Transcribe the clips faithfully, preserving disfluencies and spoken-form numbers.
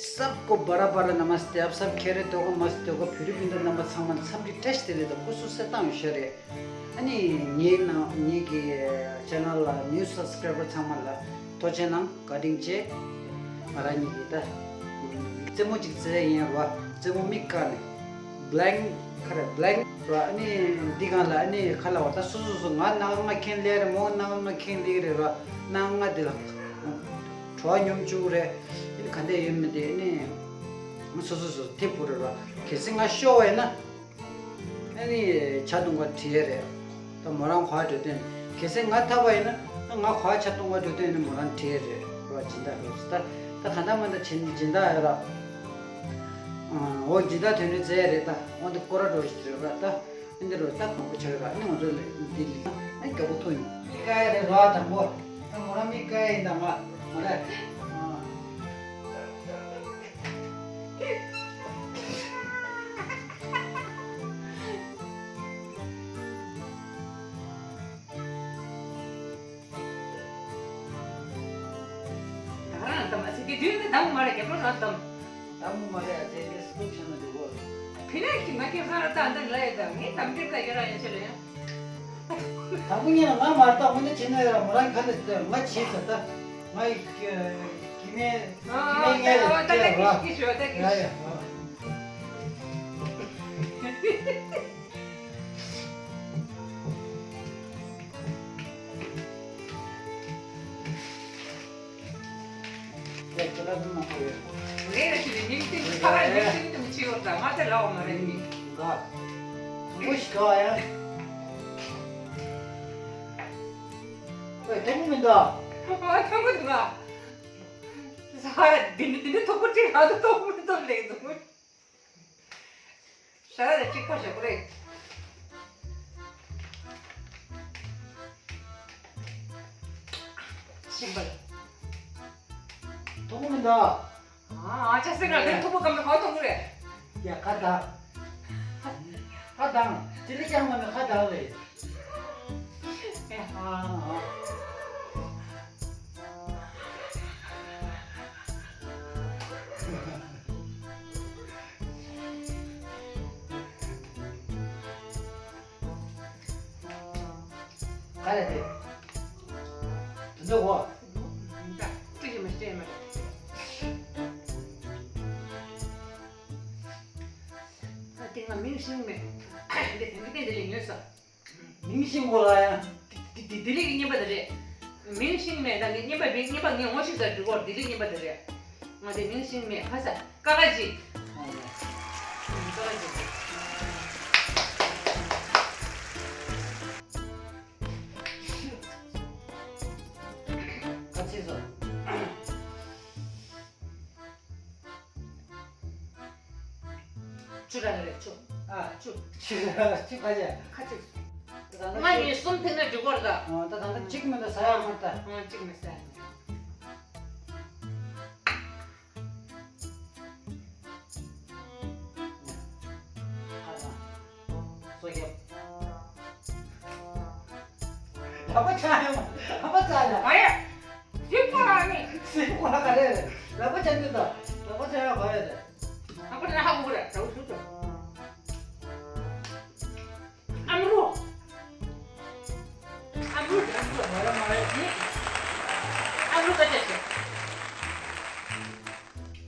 सबको बड़ा बड़ा नमस्ते। आप सब खैरियत होगा, मस्त होगा। ཕྱི་རོལ་པ་རྣམ་པ་ཚང་མ་འཚམས་འདྲི་བཀྲ་ཤིས་བདེ་ལེགས་དང་སྐུ་གཟུགས་གསལ་ཐང་ཡོད་ཤག་རེད། ཨ་ནི་ངའི་ནང་ངེད་ཀྱི་ཆེ་ནལ་ལ་ནིའུ་སབ་སི་ཀ་རའི་བར་ཚང་མ་ལ་ཐུགས་རྗེ་གནང་། བཀའ་དྲིན་ཆེ། ང་རང་ཉིད་ཀྱིས་ད་རྩེད་མོ་གཅིག་རྩེ་ཡིན་ར། རྩེད་མོ་མིག་བཀག་ནས་བྷ་ལེང་ཁ་རེད། བྷ་ལེང་ར། ཨ་ནི་འདི་སྒང་ལ་ཨ་ནི་ཁ་ལ་བ་ད་སོ་སོ་སོ་ང་སྣ་ཁ་ལྔ་ཁེངས་ལེ་རེད། མོ་སྣ་ཁ་ལྔ་ཁེངས་ལེ་རེད་ར། སྣ་ཁ་ལྔ་འདི་ལ་བྲོ་བ་སྙོམས་བཅུག་རེད། ཨ་ནི་ག་འདྲ་ཡོད་མེད་དེ་ཨ་ནི་སོ་སོ་སོ་ཐེ་བུ་རེད་ར། གལ་སྲིད་ང་ཤོར་བ་ཡིན་ན། ཨ་ནི་ཇ་བཏུང་ག་ཁྲིད་ཡས་རེད། ད་མོ་རང་ག་པར་འགྲོ་དོན། གལ་སྲིད་ང་ཐར་པ་ཡིན་ན་ང་ག་པར་ཇ་བཏུང་ག་འགྲོ་དོན་ནི་མོ་རང་ཁྲིད་ཡས་རེད་ར། སྦྱིན་བདག་རེད་ད། ད་ག་འདྲ་མ་འདྲ་བྱས་ནས་སྦྱིན་བདག་ཡོད་ར། འོ་སྦྱིན་བདག་དོན་འགྲུབ་མཛད་ཡས་རེད་ད། འོ་འདི་སྐོར་ར་འགྲོ་ཞིག་རེད་ར་ད། ཨ་འདི་རུ་ད་དང་པོ་ཆགས་ར། ཨ་ནི་ང་ཚོ་ལ་འདི་ལ་ཨ་ནི་རྒྱལ་པོ་ཐུག་ཡོང་། མིག་བཀག་ཡས་རེད་ར་དང་པོ། ད་མོ་རང་མིག་བཀག་ཡས་ཡིན་ད་ང་མ་རེད། ད་ག་རང་དམ་ཟེར་གྱི་དུས་ནི་དམ་མ་རེད། རྒྱབ་ལོགས་རང་དམ། དམ་མ་རེད། དེ་འདྲ་སི་ཏུག་ཆ་ན་འདུག་གོ། ཕི་ནས་ཀྱི་ང་ཁྱེད་ཧ་ར་ད་འདི་ལ་ཡོད་ད། ངས་དམ་འདི་ལ་ཡོད་ར་ཡོད་ཆེ་ལ་ཡང་། དང་པོ་ཉིད་ལ་ང་མ་རེད་ད། འོ་ན་བྱས་ན་ཡོད་ར། མོ་རང་ག་ལ་ང་བྱས་ས་ད། ང་ཡི་གི་མེད་གི་མེད་ངས་ལ་ད་ད་ཡོད་ར། ཀི་ཀི་ཞོ་ད་ཀི། ཡ་ཡ། ཡ་ཁྱེད་ལ་དུ་མ་ཁོ་ཡོད། ངས་རེ་ཞིག་ནས་མིང་ཏིང་ཁ་ཁ་མིང་ཏིང་ཏིང་ཆེ་ཡོད་ད། ང་དེ་ལའོ་མ་རེད་ནི། ག་ཁོ་ཞིག་ག་ཡ། ཨེ་ཐོང་མི་འདུག་ཨ་ཐོང་གི་འདུག་ང་། ས་ཧ་ར་དེ་འདི་དེ་འདི་ཐོག་པོ་ཅིག་ང་དུ་ཐོག་པོ་ཐོག་ལེགས་འདུག་ཤ་ར་གཅིག་པ་ཞོག་རེད། ཤིང་པ་ལ། ཐོག་མི་འདུག་ཨ་ཨ་ཅག་སེང་ལ་དེ་ཐུག་པོ་གམ་ནས་ག་ཐོག་གི་རེད། ཡ་ཁ་དང་། ཁ་དང་། དེ་ལས་ཀྱང་མ་ནས་ཁ་དང་རེད། ཨེ་ཧ། ག་རེ་རེད། དེ་འདྲ་འོ། ད་ཅི་ཞིག་མ་བཤད་མ་རེད། ད་དེ་སྔ་མིང་ཤིང་མེད། འདི་དེང་གི་སྟེང་དེ་ལས་ཉོས་སོ། མིང་ཤིང་གོ་ལ་ཡ། དེ་དེ་དེ་ལས་ཀྱི་རྙིང་པ་དེ་རེད། མིང་ཤིང་མེད་ད་ངས་རྙིང་པ་རེད། རྙིང་པ་ངས་ངོ་ཤེས་ས་འགྲིག་གོ། དེ་ལས་རྙིང་པ་དེ་རེད། ང་དེ་མིང་ཤིང་མེད་ཁ་ས་ཀ་ཀ་ཅིག་ཀ་ཀ་ཅིག་ཁ་ཚིག་སོ། ཆུ་ར་རེད་ཆུ། ཨ་ཆུ། ཆུ་ཆུ་ཁ་ཆེ། ཁ་ཆེ། ང་གཉིས་གསུམ་ཐེངས་ན་འགྲིག་གོ་ར་ད། ཨ་ད་ད་ད་གཅིག་མེད་ད་ཟ་ཡ་མ་རེད་ད། ཨ་གཅིག་མེད་ཟ་ཡ་མ་རེད། ཁ་ཚང་། སོ་རྒྱབ། ལག་པ་ཆག་ཡོང་། ལག་པ་ཆག་ཡ། ཨ་ཡ། སྲིད་པ་ནི། སྲིད་པ་ག་རེ་རེད། ལག་པ་ཆག་རྒྱུ་དང་ལག་པ་ཆག་ཡ་ག་རེ་རེད། ལག་པ་ཆག་ཧ་གོ་གི་རེད། ད་འུ་ཚོ་ཚོ། ཨམ་རུ། ཨམ་རུ་རེད། ཨམ་རུ། མ་རེད་མ་རེད། ཨམ་རུ་ཀ་ཅག་ཆེ།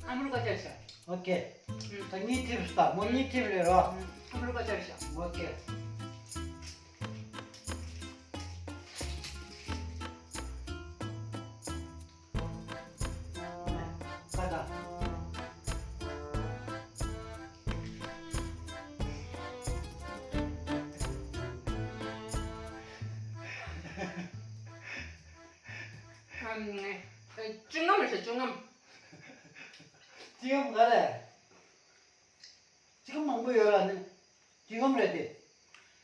ཨམ་རུ་ཀ་ཅག་ཆེ། ཨོ་ཁེ། ད་གཉིས་ཐེབས་ད་མོ་གཉིས་ཐེབས་རེད་རོ། ཨམ་རུ་ཀ་ཅག་ཆེ། ཨོ་ཁེ། ཁ་ད། ཨམ། ཨེ། བཅུ་ལྔ་མི་ཤོག་བཅུ་ལྔ། བཅུ་ལྔ་ག་རེ། ཅི་ག་མང་པོ་ཡོད་ར་ནི། ཅི་གམ་རེད་དེ།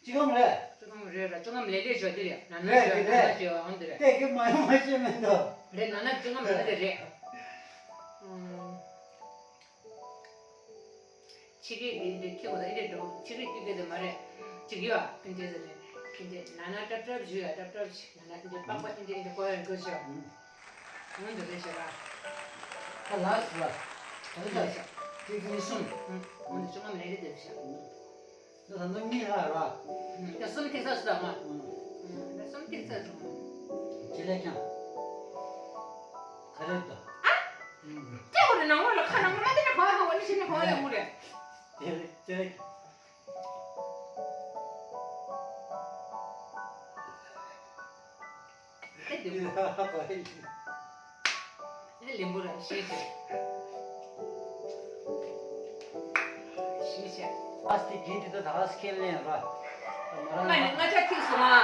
ཅི་གམ་རེད། ཅི་གམ་རེད་ར། ཅི་གམ་ལེ་ལེ་ཞོ་དེ་རེད། ན་ན་རེད་ཞོ་དེ་ན་ན་རེད། ཞོ་ཨང་དེ་རེད། དེ་གི་མ་ཡོང་མ་ཤེས་མེད་དོ། རེད་ན་ན་ཅི་གམ་རེད་དེ་རེད། ཨང་། ཕྱི་རིགས་དེ་འདྲ་ཁྱེད་ཀྱི་ཨེ་འདྲ་འགྲོ། ཕྱི་རིགས་ཀྱི་དེ་མ་རེད། ཅིག་ཡོད་ཨ་ཕན་ཆད་ཟེར་རེད། ཕན་ཆད་ན་ན་ཏྲབ་ཏྲབ་ཞུ་ཡ་ཏྲབ་ཏྲབ་ཞིག་ན་ན་ཨེ་འདྲ་པག་པ་ཨེ་འདྲ་ཨེ་འདྲ་གོ་ཡ་འགྲོ་ཞོ། ཨང་དེ་རེད་ཞེ་ར། ད་ལགས་སོ། ཨ་ལ་ཤ། ཏིག་ཙམ་གསུམ། ཨུམ། འོ་ན་ཆུང་མ་མེད་རེད་དེ་ཤ། ད་ད་ནི་གཉིས་ལྷག་ར། ཨུམ། ད་གསུམ་ཐིག་ས་སུ་ལ་མ། ཨུམ། ད་གསུམ་ཐིག་ས་སུ་མ། ཅི་ལས་ཀྱང་། ག་རེ་ད། ཨ། ཨུམ། ཅི་འོ་རེ་ནང་ལོགས་ལ་ཁ་ནང་ལོགས་ལ་དེ་ནས་ག་བ་ཧ་བ་ནི་ཤི་ནི་ག་བ་ཡོང་གི་རེད། དེ་རེད་དེ་རེད། ཨེ་ལེན་པོ་ར་ཤེས་ཤེས། ཤེས་ཤེས། ཨ་སྟི་གིན་དེ་ད་ད་སྐད་ལེན་ར། ང་ནི་ང་ཅག་ཐིག་སོང་ཨ།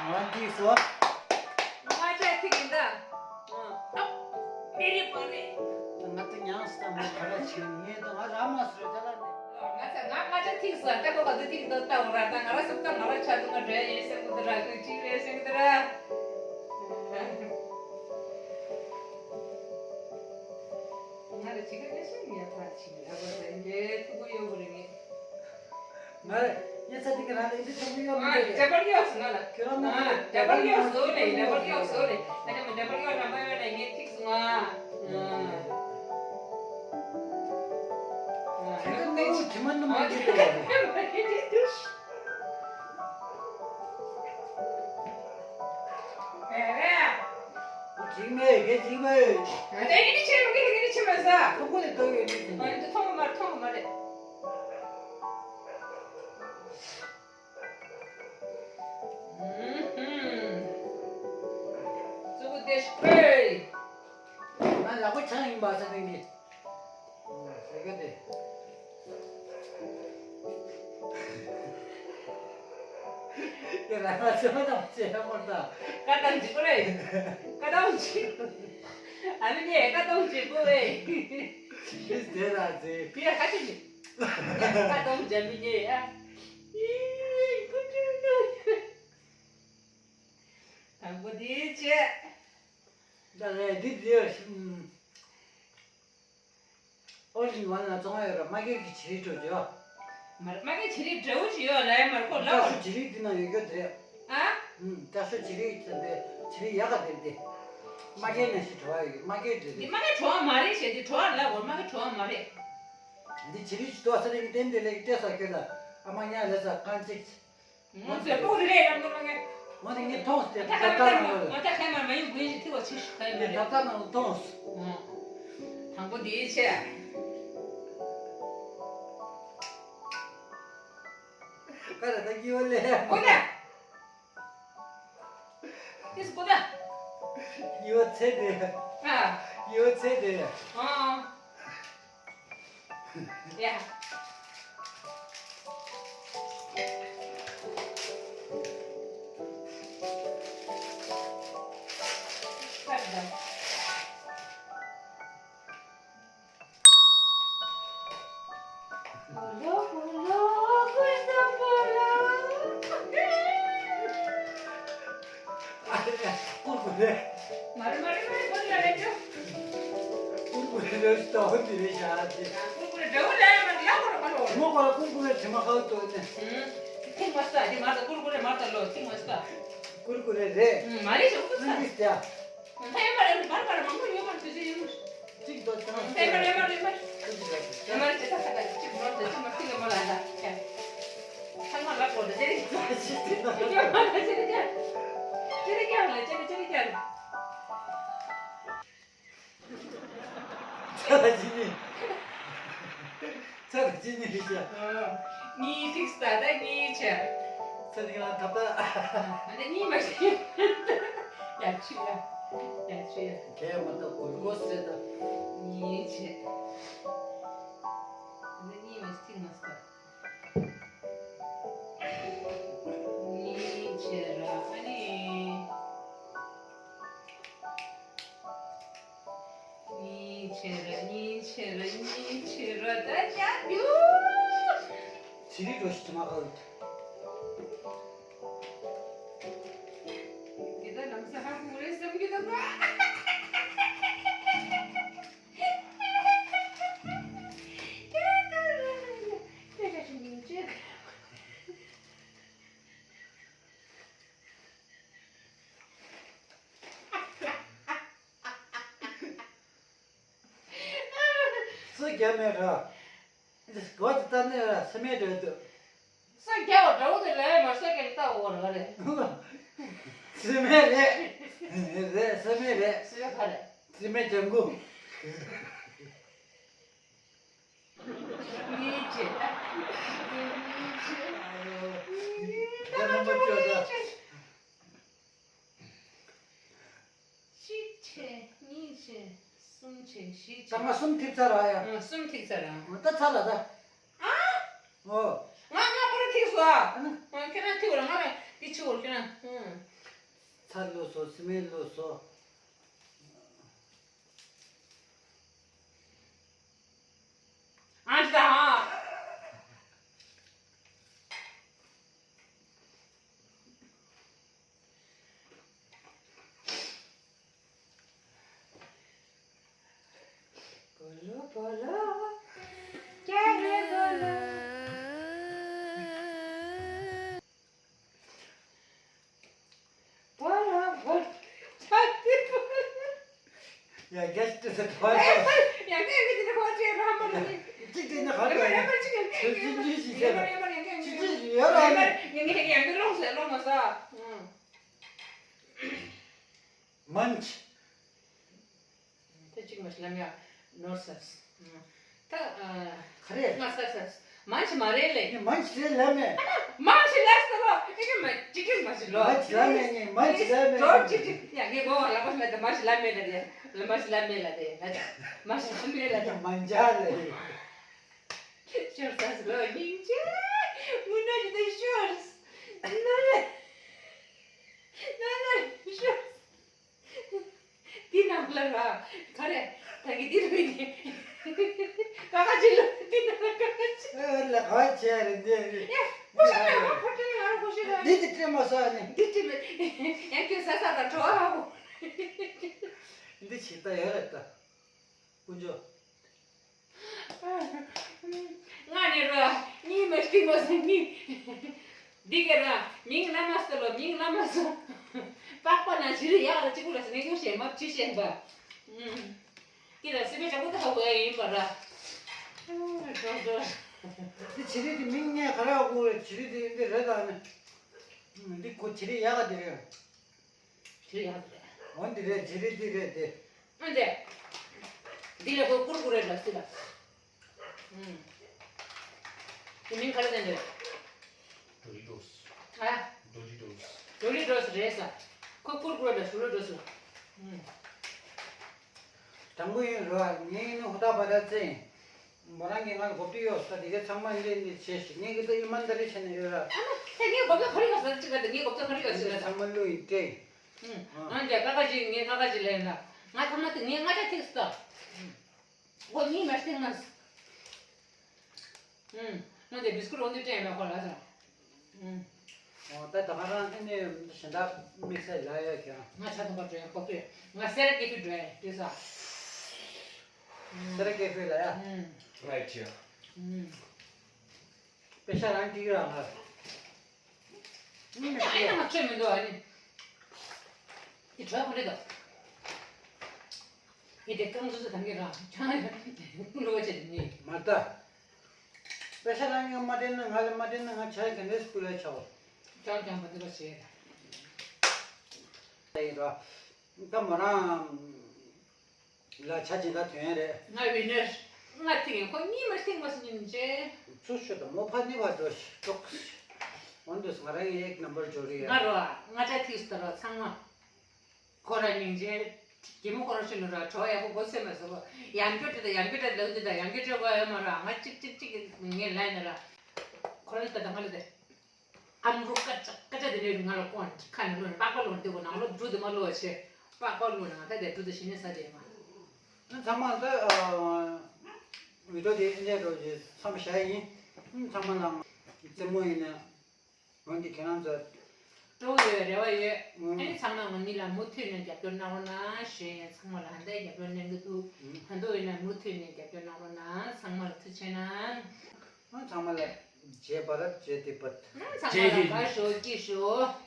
ང་ཐིག་སོང་། ང་ཅག་ཐིག་ཡིན་ད། ཨ། མི་རིག་པ་རེད། ང་ད་ཉང་སི་ད་མོ་ག་ར་ཆེ་ངེད་ད་ང་ར་མ་སོ་ཅ་ལ་ནི། ང་ཚ་ང་ང་ཅག་ཐིག་ས་ལྟ་གོ་ག་དུ་ཐིག་ཏོ་ལྟ་འོ་ར་ད་ང་ར་སུབ་ཏ་ང་ར་ཆ་དུ་ང་འདྲ་ཡིན་སེམས་གུ་དུ་ར་གུ་ཅི་རེད་སེམས་གུ་དུ་ར། ང་ལ་ཅི་ག་ནས་སུ་ཉེ་ཕ་ཆི་ལ་བ་རེ་འདྲེ་ཐུག་གོ་ཡོ་གོ་རེ་ངེ། ང་ཡ་ཚ་ཏི་ཀ་ར་ལ་ཨི་ཏི་ཐུག་གོ་ཡོ་མི་རེ། ཨ་འདྲ་པར་ཡོ་སུ་ང་ལ། ཁྱོད་རང་ང་འདྲ་པར་ཡོ་སུ་ལེ་འདྲ་པར་ཡོ་སུ་ལེ། ང་འདྲ་པར་ཡོ་ར་མ་ཡོ་ལེ་ངེ་ཐིག་སུ་ང་། ཁྱེད་ཀྱི་ནུ་ཁྱི་མ་ནུ་མ་གི་ཏོ། ཨེ་རེད། ཅིག་མེད་གེ་ཅིག་མེད། ཨ་ནི་ངེད་ཆེ་མ་གི་ངེད་ཆེ་མ་ཟ། ཐུག་པ་ལས་ལྟོགས་ཡོད་ནི་ཅིག་མེད། ཨ་ནི་ཐོང་མ་ཐོང་མ་རེད། ཧུམ་ཧུམ། ཙུ་གུ་དེ་ཤི་ཁོས། ང་ལག་པ་ཆང་ཡིན་པ་ས་ནས་ངེས། ཟེར་ག་དེ། དེ་རང་ང་ཚོ་དང་བྱེད་མོ་ད། ཀ་དང་ཅི་གོ་རེད། ཀ་དང་ཅི། ཨ་མི་ཉེ་ཀ་དང་ཅི་གོ་རེད། ཤིས་དེ་ར་ཟེ། དེ་ཡ་ཀ་ཅི་ནི། ཀ་དང་ཅི་མི་ཉེ་ཡ། ཡི་ཀུ་ཅུ་ཅུ། དང་པོ་དེ་བྱས། ད་རེད་འདི་འདི་ཡ་ཤིམ། ཨོ་ལི་ཝན་ལ་བཙོང་ཡོད་ར་མ་གེ་གི་བྱི་རིལ་འགྲོ་རྒྱུ། མ་རེད་མ་གེ་བྱི་རིལ་འདྲ་བོ་ཞིག་ཡོད་ལ་ཡ་མ་རེད་ཁོ་ལ་བ། ཅ་ཤུ་བྱི་རིལ་འདི་ན་ཡོད་རྒྱུ་དེ། ཨ། ཨུམ་ཅ་ཤུ་བྱི་རིལ་དེ་འདི་བྱི་རིལ་ཡག་ག་དེ་འདི། མ་གེ་ན་ཞིག་བྲོ་བ་ཡོད་མ་གེ་འདྲ་འདི་དེ། མ་གེ་བྲོ་བ་མ་རེད་ཞེས་དེ་བྲོ་བ་ལ་བོར་མ་གེ་བྲོ་བ་མ་རེད། འདི་བྱི་རིལ་ཞིག་འདུག་ས་རེ་གི་ཏན་ཏན་ལེགས་ཏེ་ས་ཁྱོད་ལ་ཨ་མ་ཉ་ལེ་ས་རྐང་གཅིག་ང་ཚོས་ལྐོག་རེ་རེ་རང་ལོ་ལ་ངས། ང་དེ་ངས་མཐོང་སྟེ་ད་ལྟ་ནང་ལ། ང་ད་ཁ་མ་མ་ཡིན་དགོས་ཞིག་ཐིག་བ་ཆི་ཞིག་ཁ་ཡིན་མ་རེད། ད་ལྟ་ནང་ལ་མཐོང་སོང་། དང་པོ་དེའི་ཆེ། ཀ་ར་ད་ཀི་བ་ལེ། ཀོ་ད། ཏིས་ཀོ་ད། ཀི་བ་ཚེ་དེ། ཨ། ཀི་བ་ཚེ་དེ། ཨ། Yeah. ཀུར་ཀུ་རེ། མ་རེད་མ་རེད་མ་རེད་ཁོ་ལ་རེད་ཅོ། ཀུར་ཀུ་རེ་རེ་ཞིག་ཏོག་འདི་རེད་ཤག་ཅེས། ཀུར་ཀུ་རེ་འདྲ་བོ་ལ་ཡ་མ་རེད་ཡག་པོ་རེད་ཁ་ལོ། དྲི་མ་གོ་ལ་ཀུར་ཀུ་རེ་དྲི་མ་ཁ་ལོ་ཏོག་ནས། ཐིག་མ་སྟ་དེ་མ་ད་ཀུར་ཀུ་རེ་མ་ད་ལོ་ཐིག་མ་སྟ། ཀུར་ཀུ་རེ་རེད། མ་རེད་ཞོག་ཀུར་ཀུ་རེ། ད་ཡོད་མ་རེད་མར་མར་མང་པོ་ཡོད་མ་རེད་དུས་ཚོད་ཡོད་མ་རེད། གཅིག་ཏོག་ཙམ་ཡོད་མ་རེད་ཡོད་མ་རེད་ཡོད་མ་རེད། ཡོད་མ་རེད་ཅེས་ད་ཁ་ད་གཅིག་མ་རེད་གཅིག་མ་ཐིག་ལ་མ་ལ་ད། ཚང་མ་ལབ་དགོས་འདུག་ཅེ་རེ་ཅེ་རེ་ཅེ་རེ་ཅེ་རེ་ཅེ་རེ་ཅེ་རེ་ཅེ་རེ་ཅེ་རེ་ཅེ་རེ། ཚ་ལ་ཅི་ནི། ཚ་ལ་ཅི་ནི་རེད་ཤག་གཉིས་ཐིག་ས་ད་གཉིས་ཆ། ཚ་ལ་ཡང་ད་ལྟ། ཨ་ནི་གཉིས་མ་ཤེས། ཡ་ཆུ་ཡ། ཡ་ཆུ་ཡ། གས་མ་ད་གུར་གོ་སེ་ད། གཉིས་ཆ། ཨ་ནི་གཉིས་མ་ཤེས་ཐིག་མ་ས། གཉིས་བྱས་ར་ཨ་ནི། གཉིས་བྱས་ར་གཉིས་བྱས་ར་གཉིས་བྱས་ར་ད་ཉག་རྒྱུ། ཚི་རི་འགྲོ་ཞིག་དུ་མ་ཁ་འུད། དེ་ད་ལམ་སང་ཧ་གོ་རེད་བསམ་གྱི་འདུག་ག་རྒྱ་མེད་ར། གོ་ཅི་ལྟ་ནས་ར་སེ་མེད་འདྲ་འདུག་ས་རྒྱ་བ་འདྲ་བོ་དེ་ལས་མ་ས་ཀྱང་ལྟ་འོ་ར་རེད། སེ་མེད་རེད། རེད་སེ་མེད་རེད། སེ་མེད་ག་རེད། སེ་མེད་ལྗང་གུ། གཉིས་བྱེད། གཉིས་བྱེད། གཉིས་བྱེད། གཅིག་བྱས། གཉིས་བྱས། གསུམ་བྱས། བཞི་བྱས། ཚང་མ་གསུམ་ཐེབས་ཚར་ར་ཡ། ཨ། གསུམ་ཐེབས་ཚར་ར། ད་ཚར་ལ་ད། ཨ། ཨོ། ང་ང་པར་ཐེབས་སོ་ཨ། ཨ་ནི། ང་ཁྱེད་རང་ཐེབས་ར་ང་ར་འདི་ཆུ་བོར་ཁྱེད་རང་། ཨ། ཚར་ལོས་སོ་སི་མེན་ལོས་སོ། ཨ་ཙི་ད་ཨ། བོ་ལོ་བོ་ལོ། ཀྱ་རེ་བོ་ལོ། བོ་ལོ་བོ་ལོ། ཡ་རྒྱ་ཆེ་ཏེ་ཟེར་བ་ཡ། ཡ་རྒྱ་ཡ་རྒྱ་ཏེ་ཧོ་ཅེ་ར་མ་ལ་ནི། གཅིག་ཏེ་ནི་ཧ་རེ་མ་རེ་མ་ཅིག་ཡ་ཅིག་ཅིག་ཅིག་ཅིག་ཡ་ར་ཡ་མ་རེ་ཡ་རྒྱ་ཅིག་ཅིག་ཡ་ར་ཡ་མ་རེ་ཡ་རྒྱ་ཡ་རྒྱ་ལོང་ཟེར་ལོང་མ་ཟ། མན་ཆི། དེ་གཅིག་མ་ཤི་ལམ་ཡ་ནོར་སར། ད་ཨ། ག་རེ། ང་ས་ས། མ་ཤི་མ་རེད་ལེ། ངས་མ་ཤི་རེད་ལབ་མེད། མ་ཤི་ལབ་ས་ལོ། ཨེ་ཅི་མ་ཅི་ཅི་མ་ཤི་ལོ། མ་ཤི་ལབ་མེད། ངས་མ་ཤི་ལབ་མེད། ལོ་ཅི་ཅི། ཡ་ངས་གོ་བ་ལབ་པ་མེད་དེ་མ་ཤི་ལབ་མེད་ལ་དེ། མ་ཤི་ལབ་མེད་ལ་དེ། མ་ཤི་ལབ་མེད་ལ་དེ། མ་འཇགས་ལེ། ཤོར་ས་ལོ་སྙིང་རྗེ། དངོས་གནས་ཅི་ད་ཤོར། ན་ན། ན་ན་ཤོར། འདི་ནང་ལ་ར། ག་རེ། ད་གི་འདི་རུ་ཡིན། ཀ་ཁ་ཅི་ལ་འདི་ནང་ལ་ཀ་ཁ་ཅི། ཨེ་ལ་ག་ཅི་རེད་འདི། ཡ། ཀུ་ཤ་ཡ་ཁོ་ཁོ་ཁྲེ་ཡ་ཁོ་ཤི་ར། འདི་འདི་ཁྲེ་མ་ས་ནི། འདི་ཁྲེ་མ། ཡ་ཁྱོད་ས་ས་དང་བྲོ་བ་ཧ་གོ། འདི་ཆི་ལྟ་ཡོད་རེད་ད། དཀོན་མཆོག་ང་ནི་ར། གཉིས་མ་སྟིང་མ་སོང་གཉིས། འདི་ག་ར། མིང་བླ་མ་སྟོ་ལོ་མིང་བླ་མ་སོང་། པགས་པ་ན་བཞི་རི་ཡག་ལ་གཅིག་པུ་ལ་སེ་ངེ་ཀུ་ཞེན་མ་བྲི་ཞེན་པ། ཀི་ལ་སི་པེ་ཅག་པོ་ད་ཧ་གོ་ཡ་ཡིན་པ་ར། འགྲོ་འགྲོ། འདི་བྱི་རིལ་འདི་མིང་ངས་ག་ར་ཧ་གོ་རེད། བྱི་རིལ་འདི་འདི་རེད་ད་ནི། འདི་ཁོ་བྱི་རིལ་ཡག་ག་འདི་རེད། དེ་ཡག་རེད། འོ་འདི་རེད། བྱི་རིལ་འདི་རེད་དེ། ཨ་འདི། འདི་ལ་ཁོ་ཀུར་ཀུ་རེ་ལ་སི་ལ། ཨུམ། དེ་མིང་ག་རེ་ཟེར་འདི། ཌོ་རི་ཊོས། ཨ། ཌོ་རི་ཊོས། ཌོ་རི་ཊོས་རེད་ས། ཁོ་ཀུར་ཀུ་རེ་ལ་ཌོ་རི་ཊོས་ལ། ཨུམ། དྲང་པོ་ཡིན་རོ། ངས་ནི་ཧུར་ཐག་པ་ར་བཙན། མོ་རང་གིས་ང་ལ་གོ་བསྡུར་ཡོད་ས་དེ་གའི་ཚང་མ་ལེན་ནས་བྱས་ཤིག་ངས་གི་ད་ཨི་མན་ད་རེ་བྱས་ནས་ཡོད་ར། ཨ་མ་ད་ངས་གོ་བསྡུར་ག་རེ་ཡོད་ས་ཅི་ག་ད་ངས་གོ་བསྡུར་ག་རེ་ཡོད་ས་ཅི་ག་ད། ཚང་མ་བླུགས་ཡིན་ཏེ། ཨང་། ཨང་། རྒྱ་ཀ་ཀ་ཅིག་ངས་ཀ་ཀ་ཅིག་ལེན་ལ། ང་ཐ་མ་དེ་ངས་ང་ཅག་ཐིག་སྟ། ཨོ་ངས་མ་ཤེས་ང་། ཨང་། ང་དེ་བིས་ཀུ་རོ་འདི་སྤྲད་མ་ཁོ་ལ་ཟ། ཨང་། ཨོ་ད་ད་ག་རང་ཨ་ནི་གཞན་དག་དམིགས་བསལ་ལ་ཡོད་ཀྱང་། ང་ཆ་ཐོག་པ་འགྲོ་ཡ་ཁོ་པས་ང་སེ་ར་ཀེ་ཧྥེ་འགྲོ་ཡ་དེ་ཟ། སེ་ར་ཀེ་ཧྥེ་ལ་ཡ། ཨང་། ལའི་ཅི། ཨང་། པེ་ཤ་རང་ཏིག་རང་ལ། ཨ་ཡ་ང་ཆོས་མི་འདུག་ཨ་ནི། འདི་གྲོད་ཁོག་རེད་དོ། ཡི་དེ་རྐང་ཚོ་ཚོ་དང་གི་རང་ཆང་ཀླུ་བ་ཆེ་དེ་ནི། མ་ལྟ། པེ་ཤ་རང་ཡང་མ་དྲན་ན་ང་ལ་མ་དྲན་ན་ང་ཆ་ག་ནས་སྤུ་ལ་ཆའོ། ཀྱང་ཀྱང་བ་དེ་བ་བྱེད། ད་ཡིན་རོ། ད་མོ་རང་། ལ་ཆ་ཅི་འདྲ་ཐོན་ཡ་རེད། ང་བི་ནར། ང་ཐིག་ཡིན་ཁོ་གཉིས་མ་ཐིག་མ་སུ་ཉིན་ཅེ། ཚུར་ཤོད་དང་མོ་ཕ་ནི་བ་འགྲོ་ཤོག་འོན་ཏེ་ང་རང་ཡེག་ནམ་བར་འཇོ་རི་ཡ། ང་རོ་ང་ཅག་ཐིག་སྟ་རོ་ཚང་མ། ཁོ་ར་ཉིན་ཅེ། གི་མོ་ཁོ་ར་ཤི་ལུ་ར་གྲོ་ཡ་ཁོ་གོ་སེ་མ་སོ་གོ། ཡང་སྐྱོ་ཏི་ད་ཡང་སྐྱོ་ཏི་ལ་འུ་ཏི་ད་ཡང་སྐྱོ་ཏི་གོ་ཡ་མ་ར་ང་ཅིག་ཅིག་ཅིག་ངས་ལ་ཡ་ན་ར། ཁོ་ར་ཏི་ད་ད་ང་ལ་ཏི། ཨམ་རུ་ཀ་ཅ་ཀ་ཅ་དེ་ནས་ང་ལ་ཀོན་ཁ་ནས་ལོན་པགས་པ་ལོན་དེ་གོ་ནང་ལོ་འབྲུ་དེ་མ་ལོ་ཆེ་པགས་པ་ལོན་ང་ད་དེ་འབྲུ་དེ་ཤི་ནས་ས་དེ་མ། ཚང་མ་ད་བི་ཌིའོ་དེ་འདྲས་འགྲོ་རྗེས་མཚམས་བཞག་ཡིན། ཚང་མ་ལ་རྩེད་མོ་ཡིན་ན་འོན་ཏེ་ཁྱེད་རང་ཚོ་སྤྲོ་བོ་ཡོད་རེ་བ་ཡོད། ཨ་ནི་ཚང་མ་ང་གཉིས་ལ་མུ་མཐུད་ནས་རྒྱབ་སྐྱོར་གནང་རོགས་གནང་ཞུ་ཡིན། ཚང་མ་ལ་ཧན་ཏེ་རྒྱབ་སྐྱོར་གནང་གི་འདུག་ཧན་ཏོ་ཡིན་ན་མུ་མཐུད་ནས་རྒྱབ་སྐྱོར་གནང་རོགས་གནང་། ཚང་མ་ལ་ཐུགས་རྗེ་གནང་། ཨ་ཚང་མ་ལ་ཇེ་བྷ་རད་ཇེ་ཏི་བྷད། ཚང་མ་ལ་དགའ་ཤོག་སྐྱིད་ཤོག